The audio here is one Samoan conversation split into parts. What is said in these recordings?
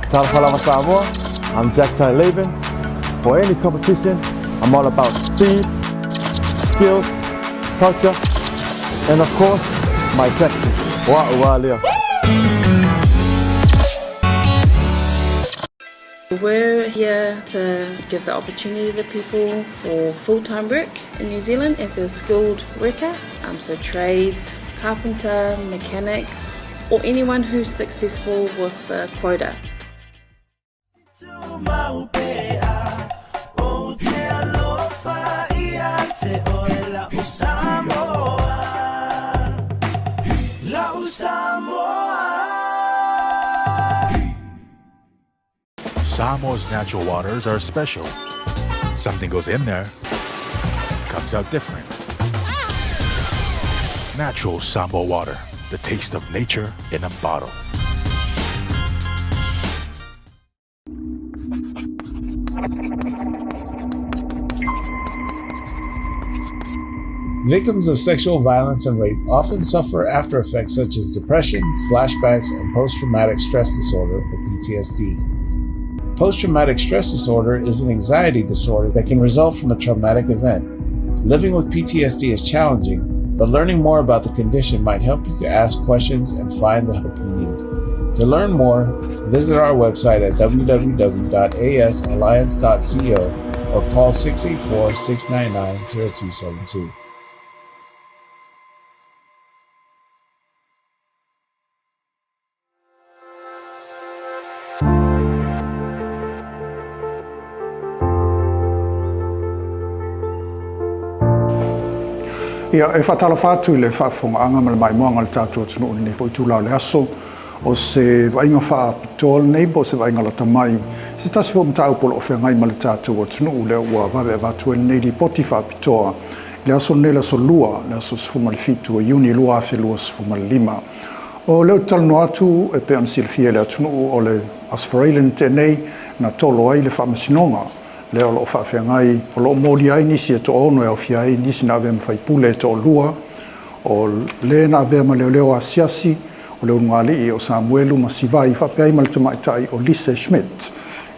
Talofa lava Samoa, I'm Jack Tai Laban. For any competition, I'm all about speed, skills, culture, and of course, my tactics. Wa ua lea. We're here to give the opportunity to people for full-time work in New Zealand as a skilled worker, um, so trades, carpenter, mechanic, or anyone who's successful with the quota. Samoa's natural waters are special. Something goes in there, comes out different. Natural Samoa water, the taste of nature in a bottle. Victims of sexual violence and rape often suffer after effects such as depression, flashbacks, and post traumatic stress disorder, or PTSD. Post traumatic stress disorder is an anxiety disorder that can result from a traumatic event. Living with PTSD is challenging, but learning more about the condition might help you to ask questions and find the help you need. To learn more, visit our website at www.asalliance.co or call 684 699 0272. Ia, e faatalofa atu i le faafofogaaga ma le maimoaga a le tatou atunuu i lenei foi itula o le aso. O se vaaiga faapitoa lenei po o se vaaiga lata mai i se tasi foi o mataupu o lo o feagai ma le tatou atunuu lea ua vave avatu ai lenei lipoti faapitoa i le aso lenei, le aso Lua, le aso 17 o Iuni 2025. O lea ou te talanoa atu e pei ona silafia e le atunuu o le Aso Faraile na tea nei na tolo ai le faamasinoga lea o lo o faafeagai o lo o molia ai nisi e toaono e aofia ai nisi na avea ma faipule e toalua o le na avea ma leoleo asiasi o le ulugalii o Samuelu ma Sivai faapea ai ma le tamaitai o Lise Schmidt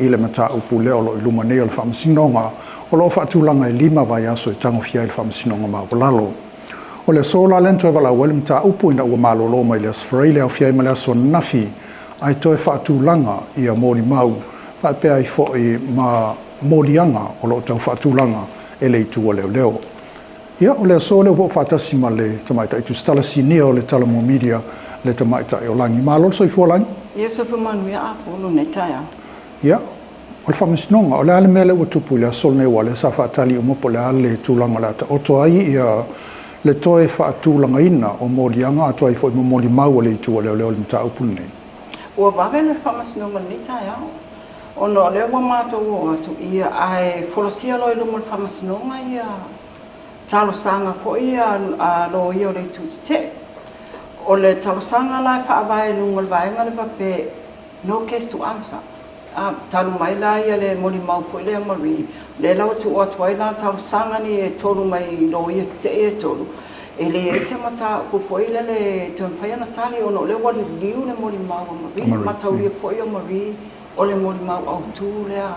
i le mataupu lea o lo o i luma nei o le faamasinoga o lo o faatulaga e lima vaiaso e tagofia ai le faamasinoga maualalo. O le aso la lea na toe valaau ai le mataupu ina ua malolo mai le Aso Faraile aofia ai ma le aso ananafi ae toe faatulaga ia molimau faapea ai foi ma moliaga o lo o tau faatulaga e le itu a leoleo. Ia, o le aso lea ua oo faatasi ma le tamaitai tusitala sinia o le Talamua Media, le tamaitai o Lagi. Malo le soifua Lagi. Ia soifua manuia Apolo nei taeao. Ia, o le faamasinoga, o le a le mea lea ua tupu i le aso lenei aua o lea sa faatali uma po o le a le tulaga o le a taoto ai ia le toe faatulagaina o moliaga atoa ai foi ma molimau a le itu a leoleo i le mataupu lenei. Ua vave le faamasinoga i lenei taeao ona o lea ua matou oo atu ia ae folasia loa i luma o le faamasinoga ia talosaga foi a loia o le itu tetee. O le talosaga la e faavae i luga o le vaega lea faapea no case to answer. A, talu mai la ia le molimau foi lea Marie, lea la ua tuu atu ai la talosaga nei e tolu mai loia tetee e tolu, e leai se mataupu foi lele e toe mafai ona tali ona o lea ua liliu le molimau a Marie, mataulia foi o Marie o le molimau autu lea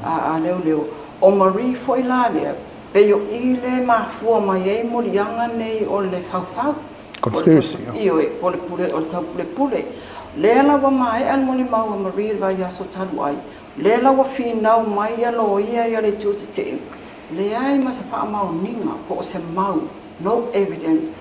a leoleo. O Marie foi la lea, pei o i lea e mafua mai ai moliaga nei o le faufau. Conspiracy, ia. Ioe, po o le pule, o le taupulepule. Lea la ua maea le molimau a Marie i le vaiaso talu ai, lea la ua finau mai ia loia ia le itu tetee, leai ma se faamaoniga po o se mau, no evidence,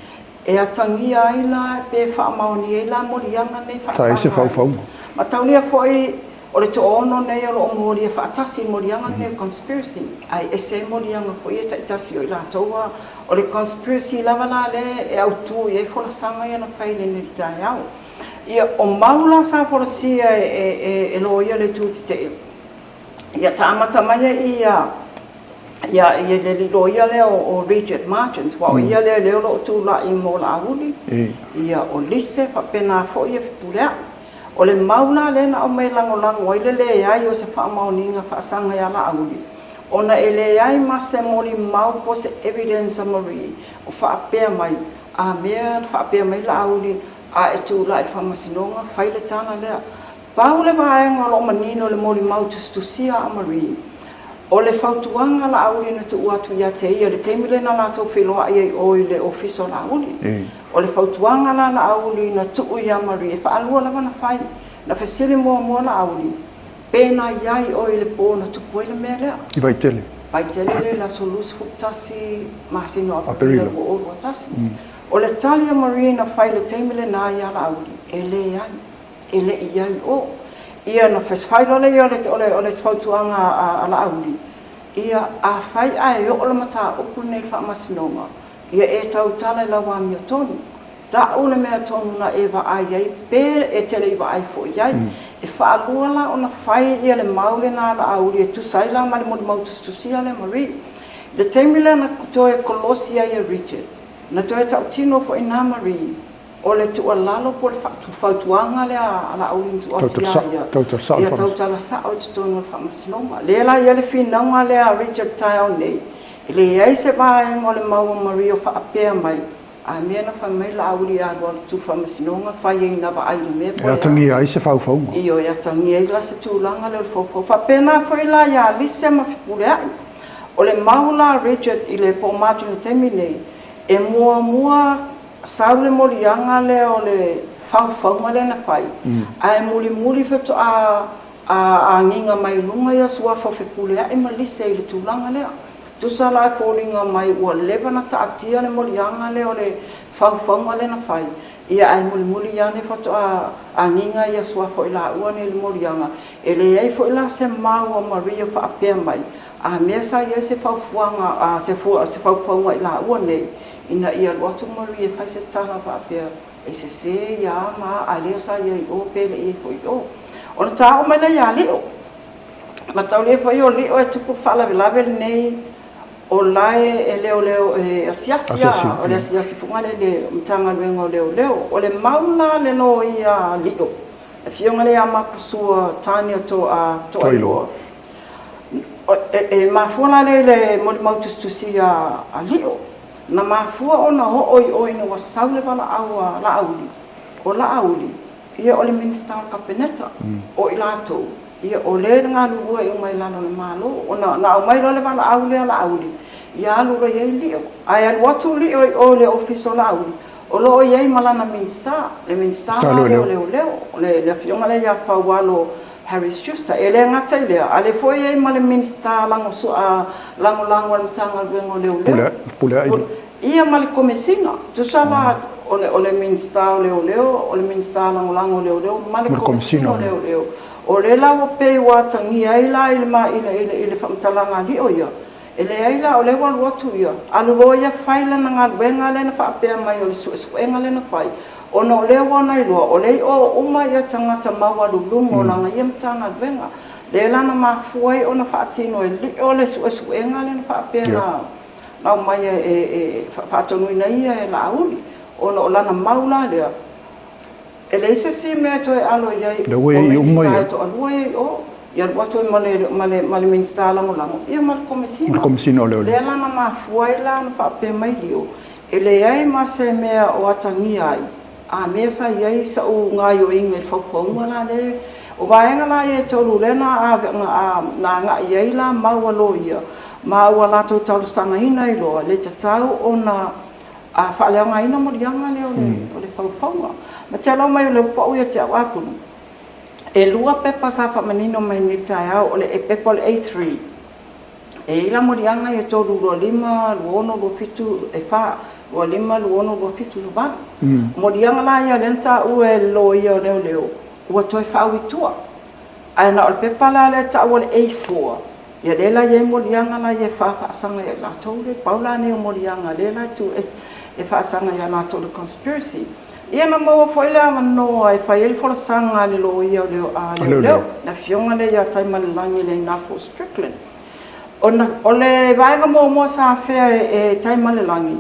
e atagia ai la pe faamaonia ai la moliaga nei faasaga ai. Faufauga. Mataulia foi o le toaono nei o lo o molia faatasi i moliaga nei o conspiracy, ae ese ai moliaga foi ia taitasi o i latou a o le conspiracy lava la lea e autu i ai folasaga ia na fai i lenei taeao. Ia, o mau la sa folasia e loia le itu tetee, ia ta amata mai ai ia ia i le loia lea o Richard Martins, aua o ia lea lea o lo o tulai mo Laauli, ia o Lise faapena foi ia Fepuleai. O le mau la lea na aumai e lagolago ai le leai o se faamaoniga faasaga ia Laauli, ona e leai ma se molimau po o se evidence a Marie o faapea mai, a mea na faapea mai Laauli a e tulai i le faamasinoga, fai le tala lea. Pau le vaega o lo o manino i le molimau tusitusia a Marie, o le fautuaga a Laauli na tuu atu ia te ia i le taimi lea na latou feiloai ai i o i le ofisa o Laauli. O le fautuaga la a Laauli na tuu ia Marie, e faalua lava ona fai. Na fesili muamua Laauli, Pe na i ai oe i le po na tupu ai le mea lea? I Vaitele. Vaitele lea i le aso 21 masina o Aperila 2021. O le tali a Marie na fai i le taimi lena ia Laauli, e leai, e le i i ai i o. Ia na fai loa lea o le fautuaga a Laauli, ia afai ae oo le mataupu lenei i le faamasinoga, ia e tautala i lau amiotonu. Ta'u le mea tonu na e vaai ai pe e te le i vaai foi i ai. E faalua la ona fai ia le mau lena a Laauli e tusa ai la ma le molimau tusitusia lea Marie. I le taimi lea na toe kolosi ai e Richard, na toe ta'utino foi ina Marie o le tuualalo po o le fautuaga lea a Laauli na tuu atu ia ia, ia tautala sa'o i totonu o le faamasinoga. Lea la e i ai le finauga lea a Richard taeao nei, e leai se vaega o le mau a Marie o faapea mai A mea na fai mai Laauli e alu alu tu faamasinoga fai ai na vaai i le mea po e a. E atagia ai se faufauga. Ioe, e atagia ai la se tulaga lea o le faufau. Faapena foi la ia Lise ma Fepuleai. O le mau la a Richard i le po o matou i le taimi nei, e muamua sau le moliaga lea o le faufauga lea na fai, ae mulimuli faatoa agiga mai luga ia suafa o Fepuleai ma Lise i le tulaga lea. Tusa la e foliga mai ua leva na taatia le moliaga lea o le faufauga lea na fai, ia ae mulimuli ane faatoa agiga ia suafa o i laua nei i le moliaga. E leai foi la se mau a Maria faapea mai, a mea sa i ai se faufuaga, a, se se faufauga i laua nei, ina ia alu atu Maria e fai se tala faapea, e sese ia a ma a, a lea sa i ai i o pe le i ai foi i o. Ona ta oo mai lea ia Lio. Mataulia foi o Lio e tupu le faalavelave lenei o la e leoleo e asiasi a, o le asiasi foi lea i le Matagaluega o Leoleo. O le mau la a le loia a Lio, le afioga lea ia Mapusua Tania Toailoa, e mafua la lea i le molimau tusitusia a Lio, na mafua ona oo i o ina ua sau le valaau a Laauli, o Laauli, Ia o le Minisita o le Kapeneta, o i latou, ia o lea e galulue uma i lalo o le Malo. Ona na aumai loa le valaau lea a Laauli, ia alu loa i ai Lio. Ae alu atu Lio i o i le Ofisa o Laauli, o lo o i ai ma lana Minisita, le Minisita la lea o Leoleo, le Afioga lea ia Faualo Harry Schuster. E le gata i lea, a o lea foi e i ai ma le Minisita Lagolago a le Matagaluega o Leoleo. Ia ma le Komesina. Tusa la o le, o le Minisita o Leoleo, o le Minisita Lagolago o Leoleo ma le Komesina o Leoleo. O lea la ua pei ua atagia ai la i le, i le, i le, i le faamatalaga a Lio ia, e leai la, o lea ua alu atu ia, alu loa ia fai lana galuega lea na faapea mai o le suesuega lea na fai, ona o lea ua ona iloa, o lea i o uma ia tagata maualuluga o lana ia Matagaluega. Lea la na mafua ai ona faatino e Lio le suesuega lea na faapea na na aumai e faatonuina ia e Laauli, ona o lana mau la lea, e leai se isi mea e toe alo i ai, o Minisita e toalua ia i o, ia alu atu ai ma le Minisita Lagolago, ia ma le Komesina. O lea la na mafua ai la ona faapea mai Lio, e leai ma se mea o atagia ai, A mea sa i ai sa'u gaoioiga i le faufauga la lea, o vaega la ia e tolu lea na na agai i ai la mau a loia ma ua latou talosagaina ai loa le tatau ona faaleaogaina moliaga lea o le faufauga. Ma te alau mai o le upu a'u ia te a'u Apulu, e lua pepa sa faamanino mai nei i le taeao, o le pepa o le A3, E i ai la moliaga ia 3, 2, 5, 2, 6, 2, 7, e 4, 2, 5, 2, 6, 2, 7, 2, 8. O moliaga la ia lea na taua e le loia o leoleo, ua toe faaui i tua. Ae na o le pepa la lea e taua o le A4, ia lea la e i ai moliaga la ia e fa faasaga ia i latou lea. Pau la nei o moliaga lea la e tu e faasaga ia latou i le conspiracy. Ia na maua foi le avanoa e fai ai le folasaga a le loia o leoleo, le afioga lea ia Taimalelagi Leinafo Strickland. Ona o le vaega muamua sa afea e Taimalelagi,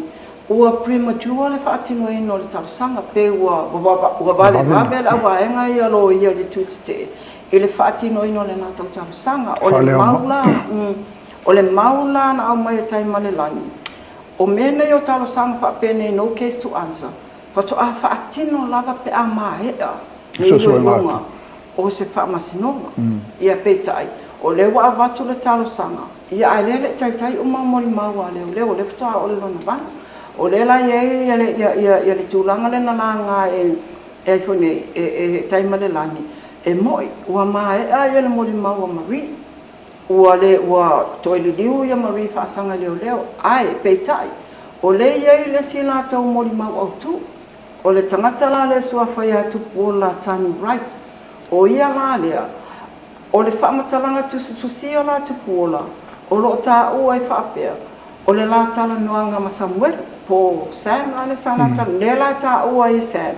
ua premature le faatinoina o le talosaga, pe ua vavevave le auvaega ia loia i le itu tetee i le faatinoina o le latou talosaga. O le mau la, o le mau la na aumai e Taimalelagi, O mea nei o talosaga faapenei no case to answer, faatoa faatino lava pe a maea le iloiloga. o se faamasinoga. Ia peitai, o lea ua avatu le talosaga, ia ae lea e le i taitai uma molimau a leoleo, o lea faatoa oo i le lona valu. O lea la e i ai ia le, ia, ia, ia le tulaga lea na laga e, e ai foi nei, e, e Taimalelagi, e mo'i, ua maea ia le molimau a Marie, ua le, ua toe liliu ia Marie faasaga i leoleo, ae, peitai, o lea e i ai le isi latou molimau autu. O le tagata la lea e suafa ia Tupuola Tani Wright, o ia la lea, o le faamatalaga tusitusia la Tupuola, o lo o taua ai faapea, o le la talanoaga ma Samuelu, po o Sam la lea sa la talanoa, lea la e taua ai e Sam,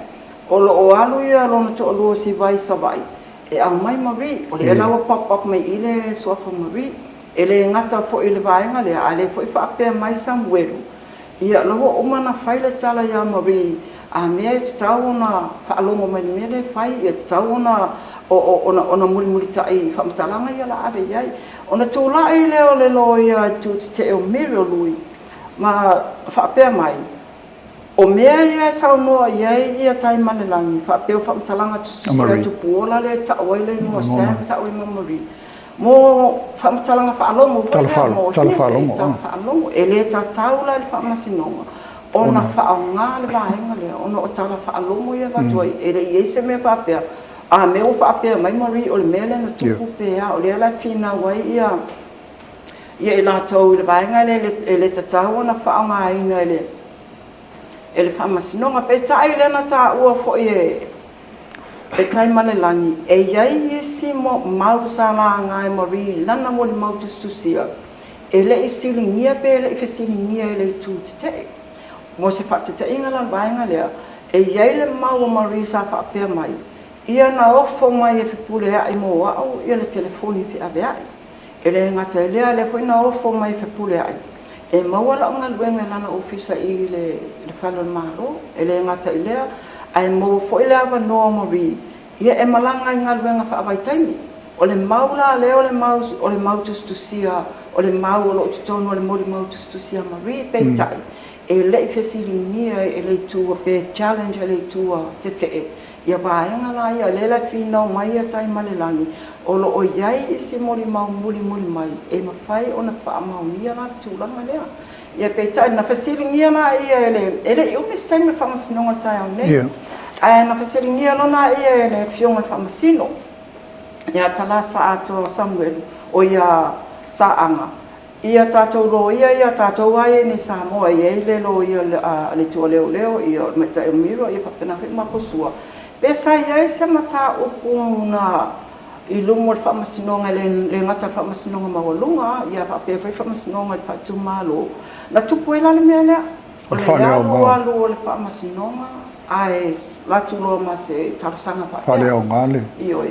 o lo o alu ia lona toalua o Sivai i Savaii e aumai Marie, o lea la ua pop up mai i i le suafa Marie. E le gata foi i le vaega lea, a o lea foi e faapea mai Samuelu, Ia, la ua uma ona fai le tala ia Marie, a mea e tatau ona faalogo mai i le mea lea e fai, e tatau ona, ona, ona mulimulitai i faamatalaga ia o le a ave i ai. Ona tulai lea o le loia i le itu tetee o Muriel Lui, ma faapea mai, O mea ia e saunoa i ai ia Taimalelagi, faapea o faamatalaga tusitusia a Tupuola lea e tau ai le igoa o Sam, tau ai ma Marie, Mo faamatalaga faalogo foi lea, mo hearsay, tala faalogo. E le tatau la i le Faamasinoga ona faaaoga le vaega lea ona o tala faalogo ia e avatu ai. E le i i ai se mea faapea, a mea ua faapea mai Marie o le mea lea na tupu pe a, o lea la e finau ai ia ia i latou i le vaega lea e le tatau ona faaaogaina e le e le Faamasinoga. Peitai lea na taua foi e E Taimalelagi, e i ai isi mau sa laga e Marie i lana molimau tusitusia, e le i siligia pe le i fesiligia e le itu tetee. Mo se faateteiga la o le vaega lea, e i ai le mau a Marie sa faapea mai, Ia na ofo mai e Fepuleai mo au ia le telefoni feaveai. E le gata i lea, lea foi na ofo mai e Fepuleai e maua lau galuega i lana ofisa i le Fale o le Malo. E le gata i lea, ae maua foi le avanoa o Marie ia e malaga i galuega faavaitaimi. O le mau la lea o le mau o le mau tusitusia, o le mau o lo o i totonu o le molimau tusitusia a Marie, peitai, e le i fesiligia e le itu pe challenge e le itu tetee Ia vaega la ia, lea la e finau mai ia Taimalelagi, o lo o i ai isi molimau mulimuli mai e mafai ona faamaonia la le tulaga lea. Ia peitai, na fesiligia la ia e le, e le i umi se taimi o le Faamasinoga i le taeao nei, ae na fesiligia loa la ia e le Afioga i le Faamasino ia Tala Saatoa Samuelu, o ia Saaga, Ia tatou loia ia tatou a ia nei Samoa e iai le loia a le itu o leoleo ia o le maitai o Miro ia faapena foi Maposua pe sa iai se mataupu na i luma o le faamasinoga e le gata le faamasinoga maualuga ia faapea foi faamasinoga i le faaitumalo na tupu ai la le mea lea o le alu alu o le faamasinoga ae latu loa ma se talosaga faapea faaleaoga le ioe.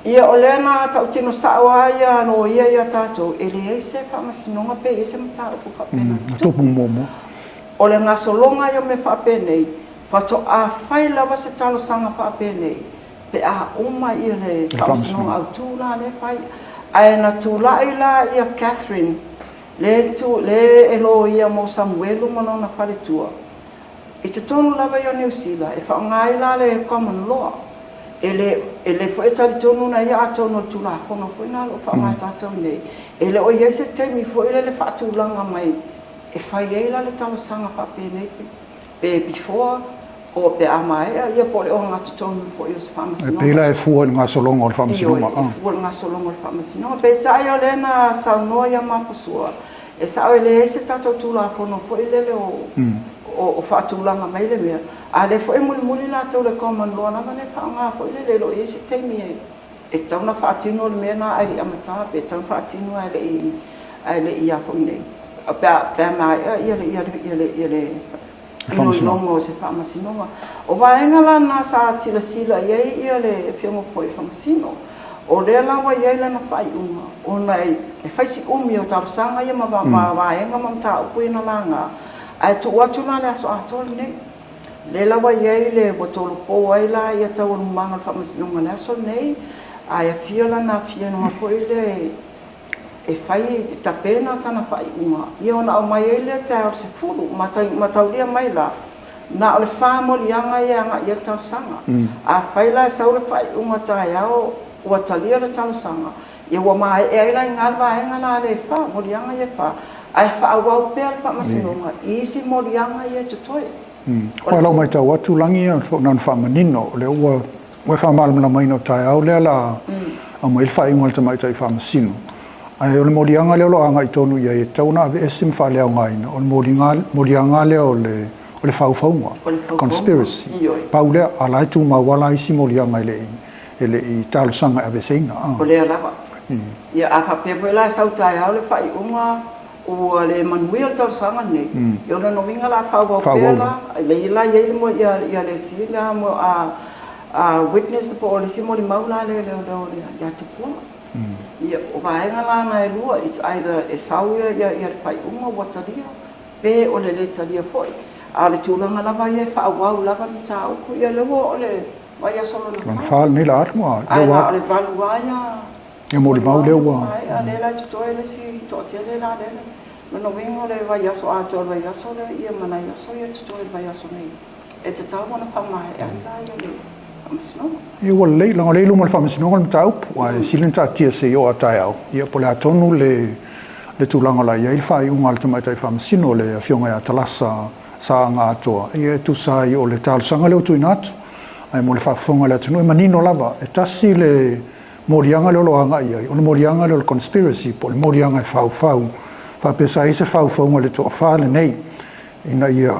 Ia, o lea na tautino sao lava ia loia ia tatou, e leai se faamasinoga pe i ai se mataupu faapena na tupu. O le gasologa ia o mea faapenei, faatoa fai lava se talosaga faapenei pe a uma ia le faamasinoga autu la lea e fai. Ae na tulai la ia Catherine, lea e loia mo Samuelu ma lona faletua, I totonu lava ia o Niu Sila, e faaaoga ai la le common law. E le, e le foi e talitonu na ia atonu o le Tulafono foi na o lo o faaaoga e tatou nei, e le o i ai se taimi foi lele faatulaga mai e fai ai la le talosaga faapenei pe before or pe a maea ia po o le ogatotonu foi o se Faamasinoga. E pei la e fua i le gasologa o le Faamasinoga. Ioe, e fua i le gasologa o le Faamasinoga. Peitai o lea na saunoa ia Mapusua, E sao e leai se tatou Tulafono foi lele o faatulaga mai le mea, a o lea foi e mulimuli latou i le common law lava lea e faaaoga foi lele, e le o i ai se taimi e tatau ona faatino le mea lena ae le i amata pe tatau ona faatino ae le i ae le i a foi nei pe a maea ia le iloiloga o se faamasinoga. O vaega la na sa silasila i ai ia le Afioga foi i le Faamasino, o lea la ua i ai lana faaiuga ona e fai si umi o talosaga ia ma vaega ma mataupu ia na laga, ae tuu atu la le aso atoa lenei. Lea la ua i ai le ua tolopo ai la ia taualumaga o le faamasinoga i le aso lenei, ae afio lana afioga foi le e fai, e tapena sana faaiuga, ia ona aumai ai lea taeao i le 10, ma taulia mai la. Na o le fa moliaga ia e agai i ai le talosaga. Afai la e sau le faaiuga taeao ua talia le talosaga, ia ua maea ai la i ina le vaega la lea e fa, moliaga ia e fa, ae faaauau pea le faamasinoga i isi moliaga ia e totoe. O lau matau atu Lagi na ona faamanino, o lea ua Ua e faamalamalamaina o taeao lea la a aumai ai le faaiuga a le Tamaitai Faamasino. Ae o le moliaga lea o lo o agai tonu i ai e tatau ona aveese ma faaleaogaina, o le moliaga lea o le o le faufauga, conspiracy. Pau lea, a o la e tumau lava la isi moliaga e le i e le i talosaga e aveeseina. O lea lava. Ia, a faapea foi la e sau taeao le faaiuga Ua le manuia le talosaga lenei, ia o lona uiga la faaauau pea la, lea la e i ai le le isi la witness po o le isi molimau la lea ia Tupuola. Ia o vaega la na e lua, it's either e sau ia le faaiuga ua talia pe o le le talia foi. A o le tulaga lava ia e faaauau lava le mataupu, ia lea ua oo i le vaiaso lona fa. Lona fa lenei la alu, lea ua alu. Ae na o le valu lava ia Ia molimau lea ua. Maea lea la e totoe le isi toatele la lea. Lona uiga o le vaiaso atoa o le vaiaso lea ia ma nai aso ia e totoe i le vaiaso nei e tatau ona faamaea ai la ia le faamasinoga. Ia ua lelei, leaga o lea e i luma o le faamasinoga le mataupu, ae sili ona taatia se i oo a taeao, ia po o le a tonu le le tulaga o le a i ai le faaiuga a le Tamaitai Faamasino, le Afioga ia Talasa Saaga Atoa, ia e tusa ai o le talosaga lea ua tuuina atu. Ae mo le faafofoga a le atunuu, e manino lava, e tasi le moliaga lea o lo o agai i ai, o le moliaga lea o le conspiracy po o le moliaga e faufau, faapea sa i ai se faufauga i le toafa lenei ina ia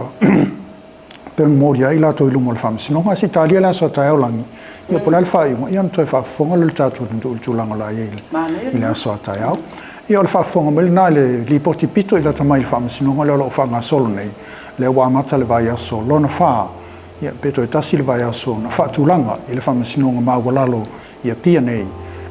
pei ona molia ai latou i luma o le faamasinoga. Ae se i talia le aso a taeao lagi, ia po o le a le faaiuga, ia ona toe faafofoga lea o le tatou atunuu i le tulaga o le a i ai i le aso a taeao. Ia o le faafofoga mai lena i le lipoti pito i lata mai i le faamasinoga lea o lo o faagasolo nei, lea ua amata le vaiaso lona fa, ia pe toe tasi le vaiaso na faatulaga i le faamasinoga maualalo i Apia nei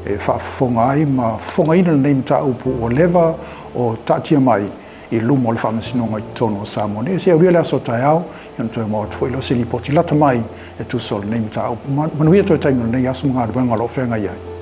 e faafofoga ai ma fofogaina lenei mataupu ua leva o taatia mai i luma o le Faamasinoga i totonu o Samoa nei. Se i aulia le aso taeao, ia ona toe maua atu foi lea o se lipoti lata mai e tusa o lenei mataupu. Manuia toe taimi o lenei aso ma galuega o lo o feagai ai.